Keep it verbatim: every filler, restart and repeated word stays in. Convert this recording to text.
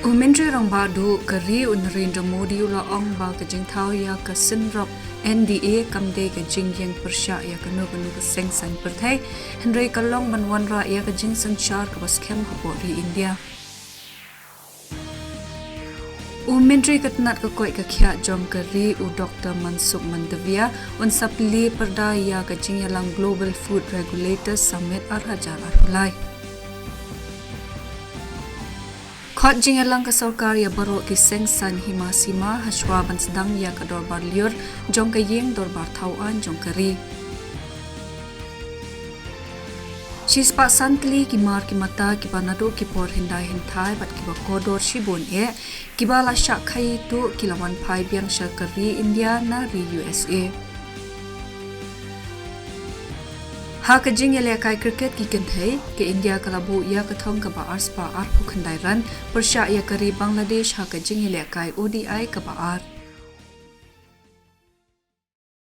U Myntri Rangbah Duh ka ri u Narendra Modi u la ong ba ka jingthaw ïa ka synrop N D A kam dei ka jingïeng pyrshah ïa kano kano ka seng saiñ pyrthei, hynrei ka long ban wanrah ïa ka jingsynshar kaba skhem hapoh ri India. U Myntri ka tnat ka koit ka khiah jong ka ri u Doctor Mansukh Mandaviya un sa plie pyrda ïa ka jingïalang Global Food Regulators Summit ar hajar arphew lai. Khot jingïalang ka sorkar ïa baroh ki seng saiñ hima sima hashwa ban sdang ïa ka dorbar lyiur jong ka ïing dorbar thaw aiñ jong ka ri. Shispah san tylli ki mar ki mata kiba naduh ki por hyndai hynthai bad kiba kordor shibun eh kiba la shah khaii tuh ki la wan phai biang sha ka ri India na ri U S A. Ha ka jingïalehkai cricket ki kynthei, ka India ka la buh ïa ka thong kaba arspah arphew khyndai run pyrshah ïa ka ri Bangladesh ha ka jingïalehkai O D I kaba ar.